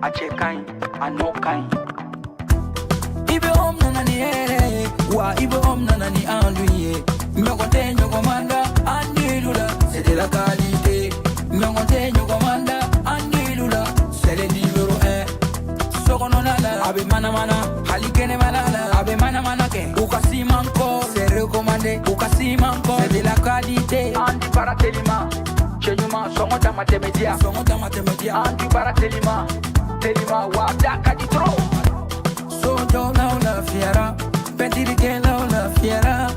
A cɛ ka ɲi, a nɔ ka ɲi. IBM nana ni hɛrɛ ye wa, IBM nana ni enduit ye. Ɲɔgɔn tɛ ɲɔgɔn man da enduit la, c'est de la qualité. Ɲɔgɔn tɛ ɲɔgɔn man da enduit la, c'est le numéro 1. Sokɔnɔna la, a bɛ manamana, hali kɛnɛmana la, a bɛ manamana kɛ. U ka ciment kɔ, c'est recommandé. U ka ciment kɔ, c'est de la qualité. Enduit baara telima, cɛ ɲuman, sɔngɔ dama tɛmɛ diya, sɔngɔ dama tɛmɛ diya. Enduit baara telima telima wa, da ka di trop. Sojɔlaw lafiyara, pɛntirikɛlaw lafiyara.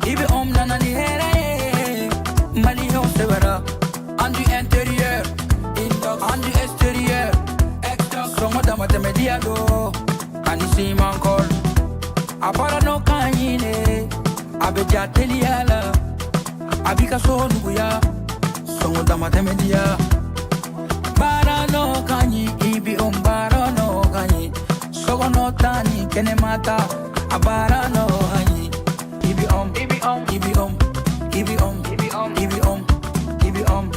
IBM nana ni hɛrɛ ye, maliyɛnw sɛbɛra. Enduit intérieur, enduit extérieur, sɔngɔ dama tɛmɛ diya do ani ciment colle. A baara nɔ ka ɲi de, a bɛ ja teliya la, a b'i ka so nuguya, sɔngɔ dama tɛmɛ diya. Baara nɔ ka ɲi, IBM baara nɔ ka ɲi. Sokɔnɔ ta ni kɛnɛma ta, a baara nɔ ka ɲi. IBM, IBM, IBM, IBM, IBM, IBM.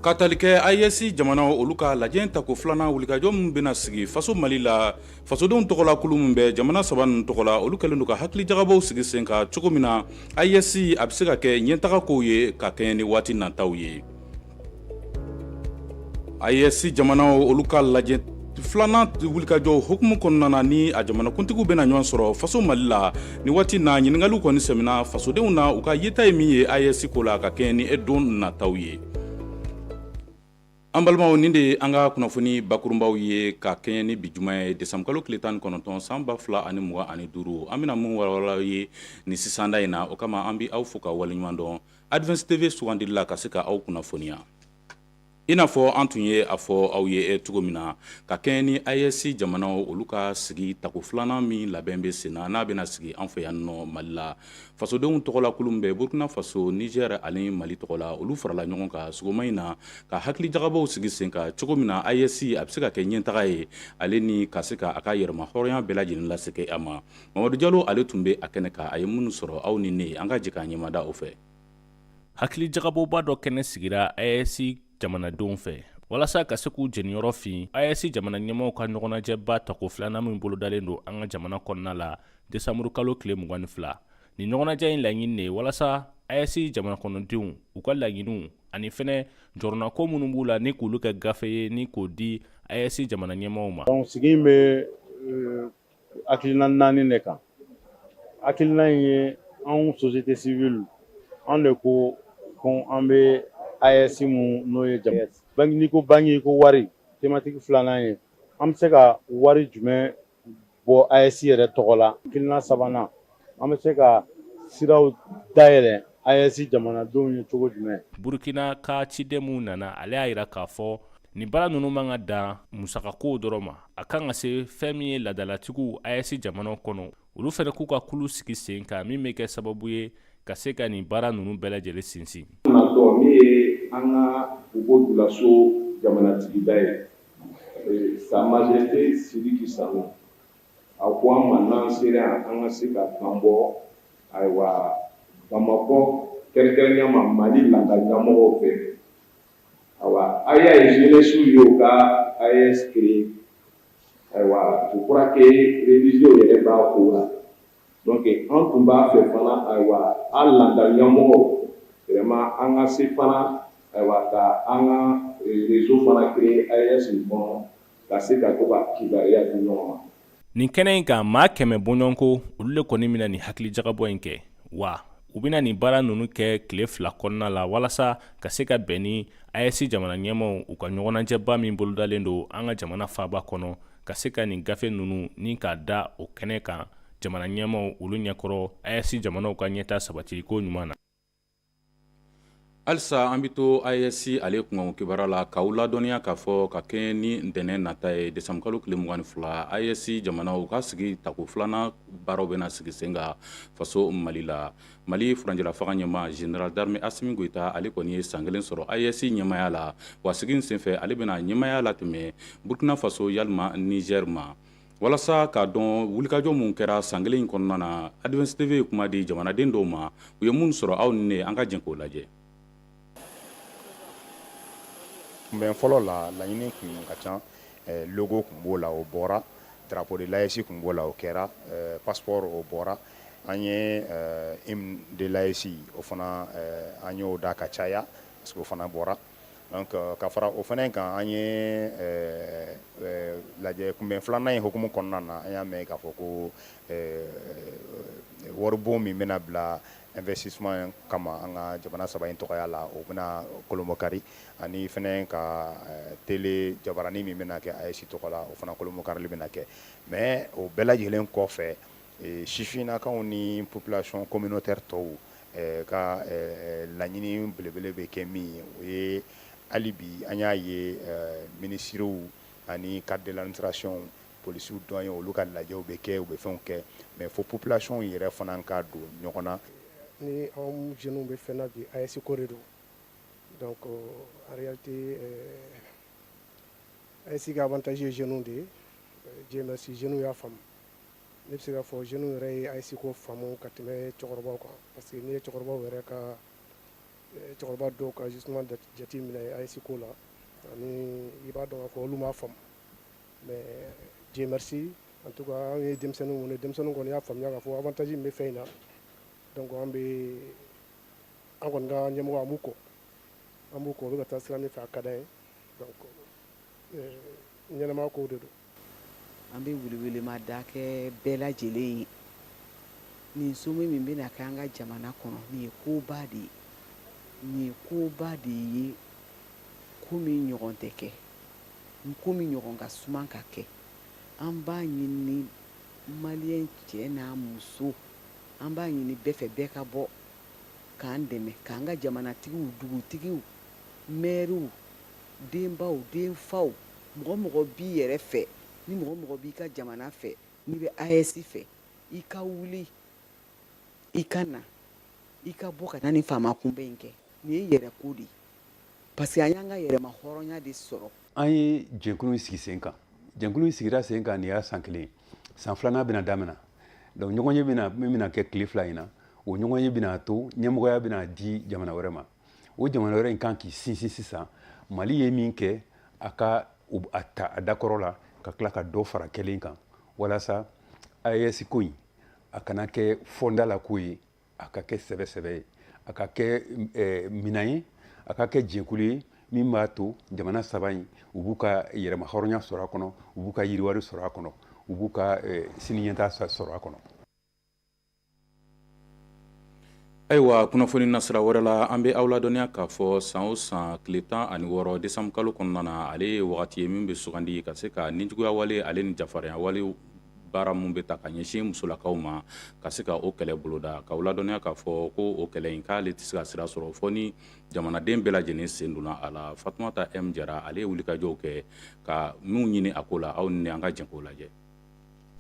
Ka tali kɛ AES jamanaw olu ka lajɛ tako filanan wulikajɔ min bɛna sigi faso Mali la, fasodenw tɔgɔla kulu min bɛ jamana saba ninnu tɔgɔ la, olu kɛlen don ka hakilijagabɔw sigi sen kan cogo min na AES a bɛ se ka kɛ ɲɛtaga kow ye ka kɛɲɛ ni waati nataw ye. AES jamanaw olu ka lajɛ filanan wulikajɔ hukumu kɔnɔna na, ni a jamanakuntigiw bɛna ɲɔgɔn sɔrɔ faso Mali la ni waati na, ɲininkaliw kɔni sɛmina fasodenw na, u ka yeta ye min ye AES ko la ka kɛɲɛ ni don nataw ye. An balimaw, nin de ye an ka kunnafoni bakurunbaw ye ka kɛɲɛ ni bi juma ye, desanburukalo tile 19 san 2025. An bɛna mun walawala ye nin sisanda in na, o kama an bɛ aw fo ka waleɲuman dɔn Advance TV sugandili la ka se ka aw kunnafoniya. I n'a fɔ an tun ye a fɔ aw ye cogo min na, ka kɛɲɛ ni AES jamanaw olu ka sigi tako filanan min labɛn bɛ sen na, n'a bɛna sigi an fɛ yan nɔ Mali la, fasodenw tɔgɔla kulu min bɛ Burkina Faso, Niger ani Mali tɔgɔ la, olu farala ɲɔgɔn kan sɔgɔma in na ka hakilijagabɔw sigi sen kan cogo min na AES a bɛ se ka kɛ ɲɛtaga ye, ale ni ka se ka a ka yɛrɛmahɔrɔnya bɛɛ lajɛlen lasegin a ma. Mamadu Jalo, ale tun bɛ a kɛnɛ kan, a ye minnu sɔrɔ, aw ni ne, an ka jɛ k'an ɲɛmada o fɛ. Hakilijagabɔba dɔ kɛnɛ sigira AES jamanadenw fɛ walasa ka se k'u jeniyɔrɔ fin AES jamana ɲɛmaaw ka ɲɔgɔnnajɛba tako filanan min bolodalen don an ka jamana kɔnɔna la desanburukalo tile 22. Nin ɲɔgɔnnajɛ in laɲini de ye walasa AES jamana kɔnɔdenw u ka laɲiniw ani fɛnɛ jɔrɔnako minnu b'u la, ni k'olu kɛ gafe ye ni k'o di AES jamana ɲɛmaaw ma. Donc sigi in bɛ hakilina naani de kan. Hakilina in ye, anw société civile, anw de ko ko an bɛ AES mun n'o ye banque, n'i ko banque i ko wari. Thématique filanan ye, an bɛ se ka wari jumɛn bɔ AES yɛrɛ tɔgɔ la? Hakilina sabanan, an bɛ se ka siraw dayɛlɛ AES jamanadenw ye cogo jumɛn? Burukina ka ciden min nana, ale y'a jira k'a fɔ nin baara ninnu man ka dan musakakow dɔrɔn ma, a kan ka se fɛn min ye laadalatigiw AES jamanaw kɔnɔ, olu fana k'u ka kulu sigi sen kan min bɛ kɛ sababu ye ka se ka nin baara ninnu bɛɛ lajɛlen sinsin. Natɔ min ye an ka Bobo Julaso jamanatigida ye, Sa Majesté Sidiki Sanu, a ko an ma n'an sera yan, an ka se ka kan bɔ, ayiwa, Bamakɔ, kɛrɛnkɛrɛnnenya ma Mali laada ɲɛmɔgɔw fɛ. Ayiwa, a y'a ye, jeunesse y'o ka AES créé. Ayiwa, je crois que religieux yɛrɛ b'a ko la. Donc an tun b'a fɛ fana, ayiwa, an laada ɲɛmɔgɔw, vraiment, an ka se fana, ayiwa, ka an ka réseau fana créer AES kɔnɔ, ka se ka to ka kibaruya di ɲɔgɔn ma. Nin kɛnɛ in kan, maa 100 bɔɲɔgɔnko, olu de kɔni bɛna nin hakilijagabɔ in kɛ wa u bɛna nin baara ninnu kɛ tile 2 kɔnɔna la walasa ka se ka bɛn ni AES jamana ɲɛmaaw u ka ɲɔgɔnnajɛba min bolodalen don an ka jamana faaba kɔnɔ, ka se ka nin gafe ninnu ni k'a da o kɛnɛ kan jamana ɲɛmaaw olu ɲɛkɔrɔ, AES jamanaw ka ɲɛtaa sabati ko ɲuman na. Halisa an bɛ to AES ale kunkanko kibaruya la k'aw ladɔnniya k'a fɔ ka kɛɲɛ ni ntɛnɛn nata ye décembre kalo tile 22 AES jamanaw ka sigi tako filanan baaraw bɛna sigi sen kan faso Mali la. Mali furancɛla fanga ɲɛmaa général d'armée Asimi Goyita ale kɔni ye san kelen sɔrɔ AES ɲɛmaaya la wa sigi in senfɛ ale bɛna ɲɛmaaya latɛmɛ Burkina Faso yalima Niger ma. Walasa k'a dɔn wulikajɔ min kɛra san kelen in kɔnɔna na Advance TV ye kuma di jamanaden dɔw ma u ye minnu sɔrɔ aw ni ne an ka jɛ k'o lajɛ. Kunbɛn fɔlɔ la laɲini kun ka ca logo kun b'o la o bɔra drapeau de l'AES kun b'o la o kɛra passeport o bɔra an ye hymne de l'AES o fana an y'o da ka caya parce que o fana bɔra donc ka fara o fana kan an ye lajɛ kunbɛn filanan in hukumu kɔnɔna na an y'a mɛn k'a fɔ ko waribon min bɛna bila investissement kama an ka jamana saba in tɔgɔya la o bɛna kolomɔkari ani fana ka télé jabaranin min bɛna kɛ AES tɔgɔ la o fana kolomɔkarili bɛna kɛ mais o bɛɛ lajɛlen kɔfɛ sifinnakaw ni population communautaire tɔw ka laɲini belebele bɛ kɛ min ye o ye hali bi an y'a ye minisiriw ani cadre de l'administration polisiw dɔn ye olu ka lajɛw bɛ kɛ u bɛ fɛnw kɛ mais fo population yɛrɛ fana ka don ɲɔgɔn na. Ni anw jeunes bɛ fɛn na bi AES ko de don donc en réalité AES ka avantage ye jeunes de ye Dieu merci jeunes y'a faamu. Ne bɛ se k'a fɔ jeunes yɛrɛ ye AES ko faamu ka tɛmɛ cɛkɔrɔbaw kan parce que n'i ye cɛkɔrɔbaw yɛrɛ ka cɛkɔrɔba dɔw ka justement jate minɛ AES ko la ani i b'a dɔn k'a fɔ olu m'a faamu mais Dieu merci en tout cas an ye denmisɛnninw kɔni denmisɛnninw kɔni y'a faamuya k'a fɔ avantage min bɛ fɛn in na donc an bɛ an kɔni ka ɲɛmɔgɔ an b'u kɔ an b'u kɔ u bɛ ka taa sira min fɛ a ka d'an ye donc ɲɛnamaya kow de don. An bɛ welewelemada kɛ bɛɛ lajɛlen ye nin sommet min bɛna kɛ an ka jamana kɔnɔ nin ye koba de ye nin ye koba de ye ko min ɲɔgɔn tɛ kɛ ko min ɲɔgɔn ka suma ka kɛ an b'a ɲini maliyɛn cɛ n'a muso an b'a ɲini bɛɛ fɛ bɛɛ ka bɔ k'an dɛmɛ k'an ka jamanatigiw dugutigiw mɛriw denbaw denfaw mɔgɔ mɔgɔ b'i yɛrɛ fɛ ni mɔgɔ mɔgɔ b'i ka jamana fɛ n'i bɛ AES fɛ i ka wuli i ka na i ka bɔ ka taa nin faama kunbɛn in kɛ nin ye yɛrɛ ko de ye parce que an y'an ka yɛrɛma hɔrɔnya de sɔrɔ. An ye jɛkulu in sigi sen kan jɛkulu in sigira sen kan nin y'a san kelen san filanan bɛna daminɛ donc ɲɔgɔnye bɛna min bɛna kɛ tile 2 in na o ɲɔgɔnye bɛna to ɲɛmɔgɔya bɛna di jamana wɛrɛ ma o jamana wɛrɛ in kan k'i sinsin sisan Mali ye min kɛ a ka a ta a dakɔrɔ la ka tila ka dɔ fara kɛlen kan walasa AES ko in a kana kɛ fɔnda la ko ye a ka kɛ sɛbɛ sɛbɛ ye a ka kɛ minan ye a ka kɛ jɛkulu ye min b'a to jamana saba in u b'u ka yɛrɛma hɔrɔnya sɔrɔ a kɔnɔ u b'u ka yiriwari sɔrɔ a kɔnɔ u b'u ka sini ɲɛtaa sɔrɔ a kɔnɔ. Ayiwa kunnafoni nasira wɛrɛ la an bɛ aw ladɔnniya k'a fɔ san o san tile 16 décembre kalo kɔnɔna na ale ye wagati ye min bɛ sugandi ka se ka nijuguya wale ale ni jafarinya wale baara min bɛ ta ka ɲɛsin musolakaw ma ka se ka o kɛlɛ boloda k'aw ladɔnniya k'a fɔ ko o kɛlɛ in k'ale tɛ se ka sira sɔrɔ fɔ ni jamanaden bɛɛ lajɛlen sen donna a la Fatumata M Jara ale ye wulikajɔw kɛ ka minnu ɲini a ko la aw ni an ka jɛ k'o lajɛ.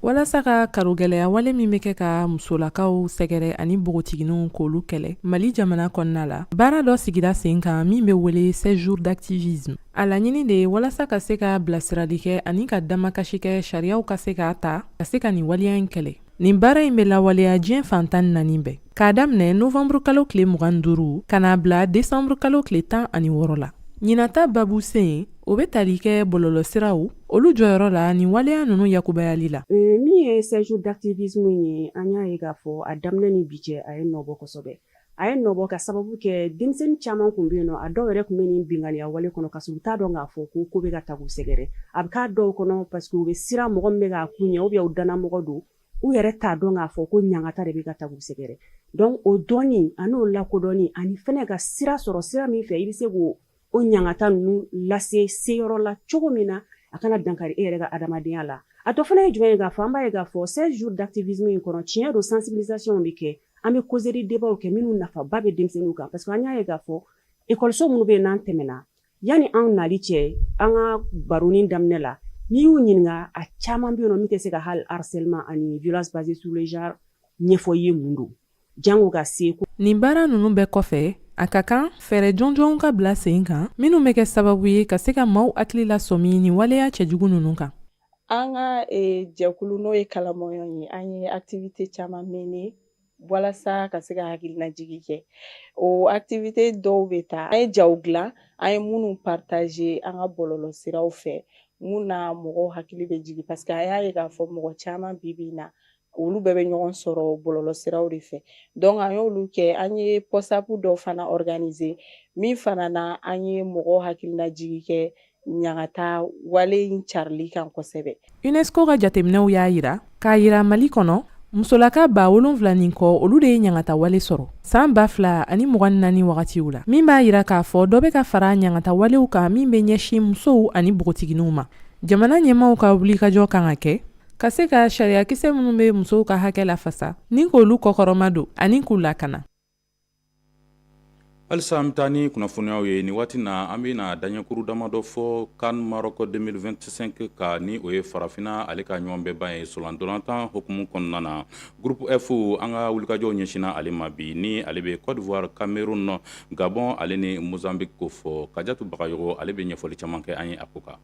Walasa ka karogɛlɛya wale min bɛ kɛ ka musolakaw sɛgɛrɛ ani npogotigininw k'olu kɛlɛ Mali jamana kɔnɔna la, baara dɔ sigira sen kan min bɛ wele 16 jours d'activisme. A laɲini de ye walasa ka se ka bilasirali kɛ ani ka damakasi kɛ sariyaw ka se k'a ta ka se ka nin waleya in kɛlɛ. Nin baara in bɛ lawaleya diɲɛ fan 14 bɛɛ k'a daminɛ novanburu kalo tile 25 ka n'a bila desanburu kalo tile 16 la. Ɲinan ta babu sen o bɛ tali kɛ bɔlɔlɔsiraw olu jɔyɔrɔ la nin waleya ninnu yakubayali la. Min ye 16 jours d'activisme ye, an y'a ye k'a fɔ a daminɛ ni bi cɛ, a ye nɔ bɔ kosɛbɛ. A ye nɔ bɔ ka sababu kɛ denmisɛnnin caman tun bɛ yen nɔ, a dɔw yɛrɛ tun bɛ nin binkanniya wale kɔnɔ ka sɔrɔ u t'a dɔn k'a fɔ ko ko bɛ ka ta k'u sɛgɛrɛ. A bɛ k'a dɔw kɔnɔ parce que u bɛ siran mɔgɔ min bɛ k'a k'u ɲɛ ou bien u dannamɔgɔ don, u yɛrɛ t'a dɔn k'a fɔ ko ɲangata de bɛ ka ta k'u sɛgɛrɛ. Donc o dɔnni an'o lakodɔnni ani fɛnɛ ka sira sɔrɔ sira min fɛ i bɛ se k'o o ɲangata ninnu lase seyɔrɔ la cogo min na a kana dankari e yɛrɛ ka adamadenya la. A dɔ fana ye jumɛn ye k'a fɔ an b'a ye k'a fɔ 16 jours d'activisme in kɔnɔ, tiɲɛ don, sensibilisation bɛ kɛ, an bɛ causerie débat kɛ minnu nafaba bɛ denmisɛnninw kan parce que an y'a ye k'a fɔ Ekɔliso minnu bɛ yen n'an tɛmɛna yanni anw nali cɛ, an ka baronin daminɛ la, n'i y'u ɲininka, a caman bɛ yen nɔ min tɛ se ka hali harcèlement ani violence basée sur le genre ɲɛfɔ i ye mun don, jango ka se ko. Nin baara ninnu bɛɛ kɔfɛ, a ka kan fɛɛrɛ jɔnjɔnw ka bila sen kan minnu bɛ kɛ sababu ye ka se ka maaw hakili lasɔmi nin waleya cɛjugu ninnu kan. An ka jɛkulu, n'o ye Kalamɔɲɔ ye, an ye activité caman mener walasa ka se ka hakilinajigi kɛ. O activité dɔw bɛ taa, an ye jaw dilan, an ye minnu partager an ka bɔlɔlɔ siraw fɛ, mun na mɔgɔw hakili bɛ jigin, parce que an y'a ye k'a fɔ mɔgɔ caman bi bi in na, olu bɛɛ bɛ ɲɔgɔn sɔrɔ bɔlɔlɔ siraw de fɛ. Donc an y'olu kɛ. An ye pop-up dɔ fana organiser, min fana na an ye mɔgɔw hakilinajigi kɛ ɲagata wale in carili kan kosɛbɛ. UNESCO ka jateminɛw y'a yira k'a yira Mali kɔnɔ, musolaka 7000 ni kɔ, olu de ye ɲangata wale sɔrɔ san 2024 wagatiw la, min b'a yira k'a fɔ dɔ bɛ ka fara ɲangata walew kan min bɛ ɲɛsin musow ani npogotigininw ma. Jamana ɲɛmaaw ka wulikajɔ kan ka kɛ ka se ka sariyakisɛ minnu bɛ musow ka hakɛ lafasa ni k'olu kɔkɔrɔma don ani k'u lakana. Halisa an bɛ taa ni kunnafoniyaw ye. Nin waati na, an bɛna daɲɛkuru damadɔ fɔ CAN Maroc 2025 kan, ni o ye farafinna ale ka ɲɔgɔnbɛnba ye solantolatan hukumu kɔnɔna na. Groupe F, an ka wulikajɔw ɲɛsinna ale ma bi, ni ale bɛ Côte d'Ivoire, Cameroun, Gabon ale ni Mozambique ko fɔ. Kajatu Bagayogo, ale bɛ ɲɛfɔli caman kɛ an ye a ko kan.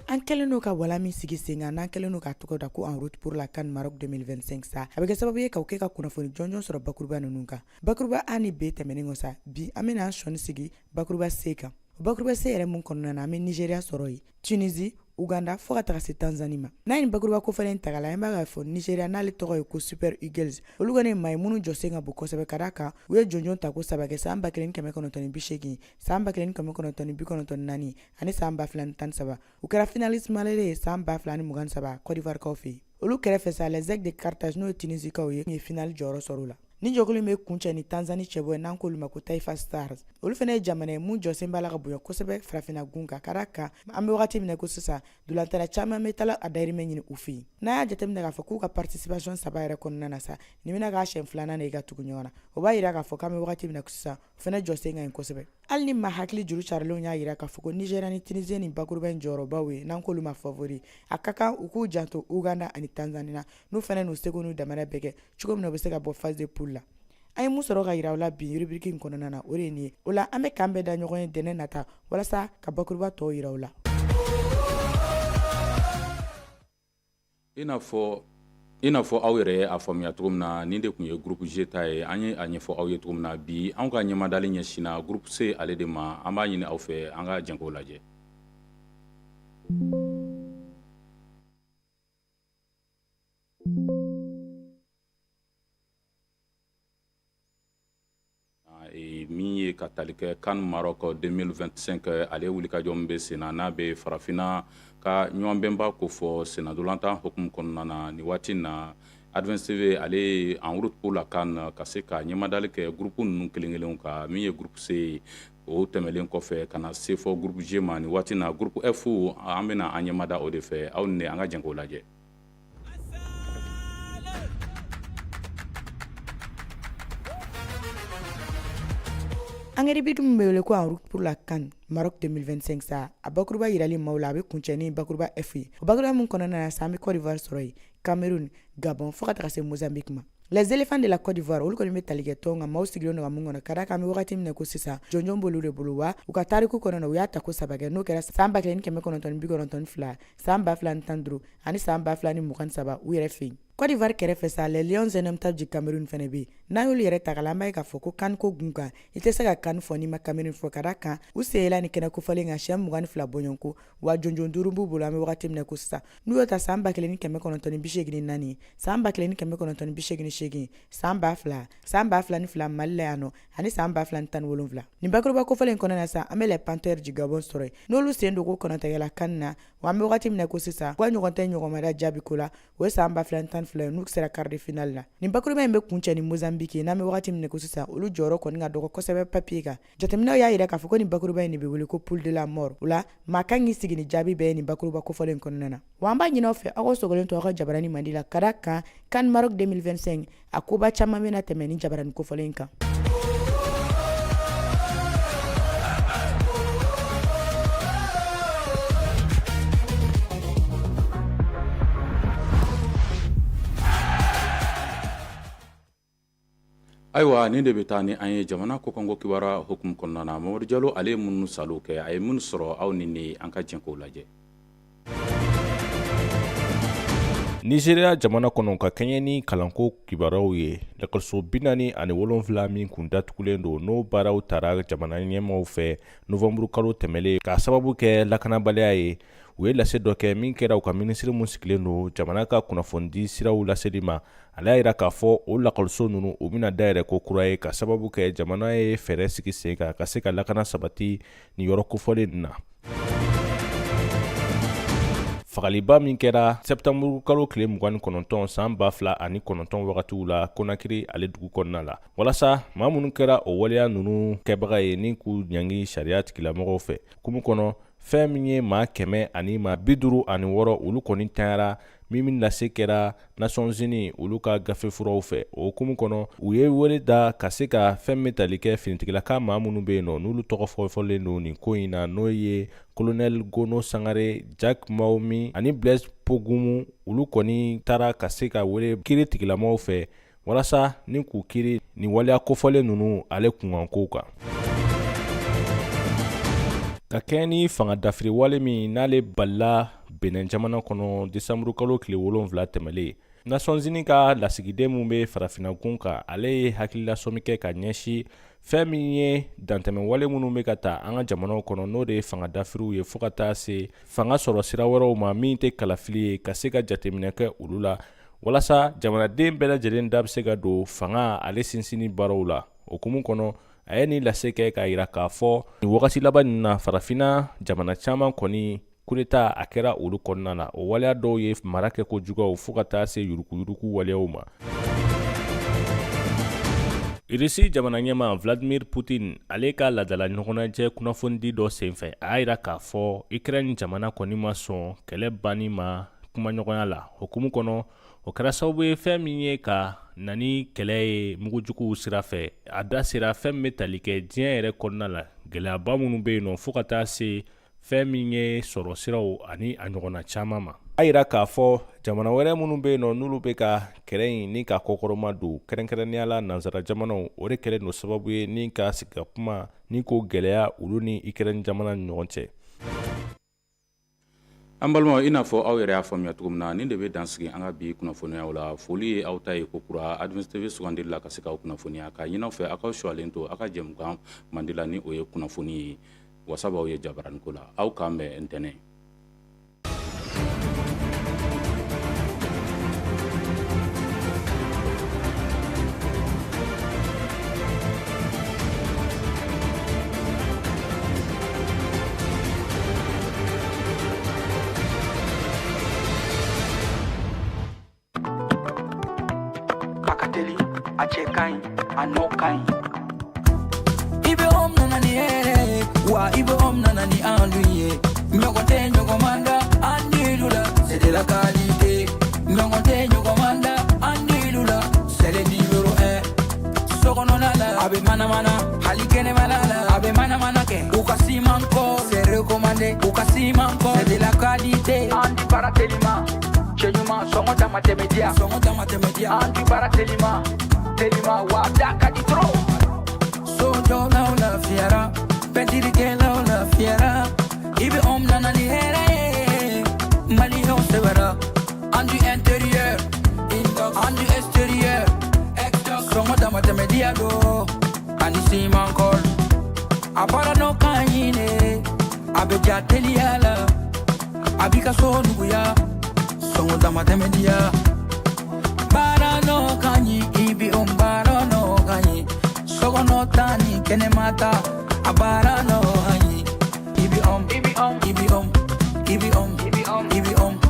An kɛlen don ka wala min sigi sen kan, n'an kɛlen don k'a tɔgɔ da ko En route pour la CAN Maroc 2025 sa, a bɛ kɛ sababu ye k'aw kɛ ka kunnafoni jɔnjɔn sɔrɔ bakuruba ninnu kan. Bakuruba A ni B tɛmɛnen kɔ sa, bi an bɛna an sɔnni sigi bakuruba C kan. Bakuruba C yɛrɛ mun kɔnɔna na, an bɛ Nigeria sɔrɔ yen, Tunisie, Uganda, fo ka taga se Tanzanie ma. N'a ye nin bakuruba kofɔlen ta k'a lajɛ, an b'a fɔ Nigeria, n'ale tɔgɔ ye ko Super Eagles, olu kɔni ye maa ye minnu jɔsen ka bon kosɛbɛ, ka d'a kan u ye jɔnjɔn tako saba kɛ san 1980, san 1994 ani san 2013. U kɛra finaliste malheureux ye san 2023 Côte d'Ivoire kaw fɛ yen. Olu kɛrɛfɛ sa, les Aigles de Carthage, n'o ye Tunisikaw ye, ye finale jɔyɔrɔ sɔrɔ u la. Ni jɛkulu in bɛ kuncɛ ni Tanzanie cɛbɔ ye, n'an k'olu ma ko Taifa Stars. Olu fana ye jamana ye mun jɔsen b'a la ka bonya kosɛbɛ farafinna gun kan, ka d'a kan an bɛ wagati min na ko sisan, ntolantana caman bɛ taa a dayirimɛ ɲini u fɛ yen. N'a y'a jateminɛ k'a fɔ k'u ka participation saba yɛrɛ kɔnɔna na sa, nin bɛna k'a siɲɛ filanan de ye ka tugu ɲɔgɔn na. O b'a yira k'a fɔ k'an bɛ wagati min na ko sisan, o fana jɔsen ka ɲi kosɛbɛ. Hali ni maa hakili juru carilenw y'a yira k'a fɔ ko Nigeria ni Tunisie ni bakuruba in jɔyɔrɔbaw ye, n'an k'olu ma favori, a ka kan u k'u janto Uganda ani Tanzanie na, n'u fana n'u seko n'u damayira bɛɛ kɛ cogo min na u bɛ se ka bɔ phase de poule la. An ye mun sɔrɔ ka yira aw la bi rubrique in kɔnɔna na, o de ye nin ye. O la, an bɛ k'an bɛɛ da ɲɔgɔn ye dɛnɛ nata walasa ka bakuruba tɔw yira aw la. I n'a fɔ aw yɛrɛ ye a faamuya cogo min na, nin de tun ye groupe G ta ye. An ye a ɲɛfɔ aw ye cogo min na, bi anw ka ɲɛmadali ɲɛsinna groupe C ale de ma. An b'a ɲini aw fɛ, an ka jɛn k'o lajɛ. Min ye ka tali kɛ CAN Maroc 2025, ale wulikajɔ min bɛ sen na, n'a bɛ farafinna ka ɲɔgɔnbɛnba ko fɔ sennantolatan hukumu kɔnɔna na, nin waati na, Advance TV ale ye En route pour la CAN ka se ka ɲɛmadali kɛ groupe ninnu kelen kelenw kan. Min ye groupe C ye, o tɛmɛnen kɔfɛ ka na se fɔ groupe G ma, nin waati na, groupe F, an bɛna an ɲɛmada o de fɛ. Aw ni an ka jɛn k'o lajɛ. An ka rubrique min bɛ wele ko En route pour la CAN Maroc 2025 sa, a bakuruba yirali maaw la, a bɛ kuncɛ ni bakuruba F ye. O bakuruba min kɔnɔna na sa, an bɛ Côte d'Ivoire sɔrɔ yen, Cameroun, Gabon, fo ka taga se Mozambique ma. Les éléphants de la Côte d'Ivoire, olu kɔni bɛ tali kɛ tɔn kan maaw sigilen don ka mun kɔnɔ, ka d'a kan an bɛ wagati min na ko sisan, jɔnjɔn b'olu de bolo wa u ka tariku kɔnɔna na, u y'a tako saba kɛ, n'o kɛra san 1992, san 2015 ani san 2023 u yɛrɛ fɛ yen. Côte d'Ivoire kɛrɛfɛ sa, les Lions indomptables du Cameroun fana bɛ yen. N'an y'olu yɛrɛ ta k'a lajɛ, an b'a ye k'a fɔ ko CAN ko gun kan, i tɛ se ka CAN fɔ n'i ma Cameroun fɔ, ka d'a kan u sen yela nin kɛnɛ kofɔlen kan siɲɛ 22 bɔɲɔgɔnko wa jɔnjɔn duuru b'u bolo an bɛ wagati min na ko sisan. N'u y'o ta san 1984, san 1988, san 2000, san 2002 Mali la yan nɔ ani san 2017. Nin bakuruba kofɔlen kɔnɔna na sa, an bɛ les Panthères du Gabon sɔrɔ yen, n'olu sen don ko kɔnɔtɛgɛla CAN na wa an bɛ wagati min na ko sisan, u ka ɲɔgɔn tɛ ɲɔgɔnmada jaabi ko la, o ye san 2012. fila n'u sera quart de finale la. Nin bakuruba in bɛ kuncɛ ni Mozambique ye, n'an bɛ wagati min na ko sisan, olu jɔyɔrɔ kɔni ka dɔgɔ kosɛbɛ papier kan. Jateminɛw y'a jira k'a fɔ ko nin bakuruba in de bɛ wele ko poule de la mort. O la, maa kan k'i sigi ni jaabi bɛɛ ye nin bakuruba kofɔlen in kɔnɔna na. Wa an b'a ɲini aw fɛ, aw ka sɔgɔlen to aw ka jabarani mandi la, ka da kan CAN Maroc 2025 a koba caman bɛna tɛmɛ nin jabarani kofɔlen in kan. Ayiwa, nin de bɛ taa ni an ye jamana kɔkanko kibaruya hukumu kɔnɔna na. Mamadu Jalo, ale ye minnu salo kɛ, a ye minnu sɔrɔ, aw ni ne, an ka jɛ k'o lajɛ. Nizeriya jamana kɔnɔ, ka kɛɲɛ ni kalanko kibaruyaw ye, lakɔliso 47 min kun datugulen don, n'o baaraw tara jamana ɲɛmaaw fɛ novanburu kalo tɛmɛlen k'a sababu kɛ lakanabaliya ye, u ye lase dɔ kɛ min kɛra u ka minisiri min sigilen don jamana ka kunnafonidi siraw laseli ma. Ale y'a jira k'a fɔ o lakɔliso ninnu, u bɛna dayɛlɛ ko kura ye ka sababu kɛ jamana ye fɛɛrɛ sigi sen kan ka se ka lakana sabati nin yɔrɔ kofɔlen nin na. Fagaliba min kɛra sɛptanburu kalo tile 29 san 2009 wagatiw la Konakiri ale dugu kɔnɔna la, walasa maa minnu kɛra o waleya ninnu kɛbaga ye ni k'u ɲangi sariya tigilamɔgɔw fɛ hukumu kɔnɔ, fɛn min ye maa kɛmɛ ani maa 56, olu kɔni tanyara, min lase kɛra Nations Unies olu ka gafefuraw fɛ. O hukumu kɔnɔ, u ye wele da ka se ka fɛn min tali kɛ finitigilaka maa minnu bɛ yen nɔ, n'olu tɔgɔ fɔfɔlen don nin ko in na, n'o ye Colonel Gono Sangare, Jacques Maomi ani Blaise Pogumu, olu kɔni taara ka se ka wele kiri tigilamɔgɔw fɛ walasa ni k'u kiri nin waleya kofɔlen ninnu ale kunkankow kan. Ka kɛɲɛ ni fanga dafiri wale min n'ale balila Benin jamana kɔnɔ desanburu kalo tile 7 tɛmɛlen, Nations Unies ka lasigiden min bɛ farafinna gun kan, ale ye hakililasɔmi kɛ ka ɲɛsin fɛn min ye dantɛmɛwale minnu bɛ ka ta an ka jamanaw kɔnɔ, n'o de ye fanga dafiriw ye, fo ka taa se fanga sɔrɔ sira wɛrɛw ma min tɛ kalafili ye, ka se ka jateminɛ kɛ olu la walasa jamanaden bɛɛ lajɛlen da bɛ se ka don fanga ale sinsinni baaraw la. O hukumu kɔnɔ, a ye nin lase kɛ k'a jira k'a fɔ nin wagati laban nin na, farafinna jamana caman kɔni coup d'état a kɛra olu kɔnɔna na. O waleya dɔw ye mara kɛ ko juguyaw fo ka taa se yuruguyurugu waleyaw ma. Irisi jamana ɲɛmaa Vladimir Putin, ale ka laadala ɲɔgɔnnajɛ kunnafonidi dɔ senfɛ, a y'a jira k'a fɔ Ukraine jamana kɔni ma sɔn kɛlɛ banni ma kumaɲɔgɔnya la. Hukumu kɔnɔ, o kɛra sababu ye fɛn min ye ka na ni kɛlɛ ye mugujuguw sira fɛ. A da sera fɛn min bɛ tali kɛ diɲɛ yɛrɛ kɔnɔna la, gɛlɛyaba minnu bɛ yen nɔ, fo ka taa se fɛn min ye sɔrɔ siraw ani a ɲɔgɔnna caman ma. A yira k'a fɔ jamana wɛrɛ minnu bɛ yen nɔ, n'olu bɛ ka kɛlɛ in ni ka kɔkɔrɔma don, kɛrɛnkɛrɛnnenya la nansara jamanaw, o de kɛlen don sababu ye ni ka sigi ka kuma ni k'o gɛlɛya olu ni Ukraine jamana ni ɲɔgɔn cɛ. An balimaw, i n'a fɔ aw yɛrɛ y'a faamuya cogo min na, nin de bɛ dan sigi an ka bi kunnafoniyaw la. Foli ye aw ta ye kokura Advance TV sugandili la ka se k'aw kunnafoniya, k'a ɲini aw fɛ aw k'aw suwalen to aw ka jɛmukan mandi la, ni o ye kunnafoni ye. Wasa b'aw ye jabaraniko la. Aw k'an bɛn ntɛnɛn. A ka teli, a cɛ ka ɲi, a nɔ ka ɲi. IBM nana ni hɛrɛ ye, wa IBM nana ni enduit ye. Ɲɔgɔn tɛ ɲɔgɔn man da enduit la, c'est de la qualité. Ɲɔgɔn tɛ ɲɔgɔn man da enduit la, c'est le numéro 1. Sokɔnɔna la, a bɛ manamana, hali kɛnɛmana la, a bɛ manamana kɛ. U ka ciment ko, c'est recommandé. U ka ciment ko, c'est de la qualité. Enduit baara telima. Cɛ ɲuman sɔngɔ dama tɛmɛ diya, sɔngɔ dama tɛmɛ diya. Enduit baara telima, telima wa da ka di trop. Sojɔlaw lafiyara, pɛntirikɛlaw lafiyara. IBM nana ni hɛrɛ ye, maliyɛnw sɛbɛra. Enduit intérieur, enduit extérieur, sɔngɔ dama tɛmɛ diya don ani ciment colle. A baara nɔ ka ɲi ne, a bɛ ja teliya la, a b'i ka so nuguya, sɔngɔ dama tɛmɛ diya. Baara nɔ ka ɲi, IBM baara nɔ ka ɲi, sokɔnɔ ta ni kɛnɛma ta, a baara nɔ ka ɲi. IBM, IBM, IBM, IBM, IBM, IBM.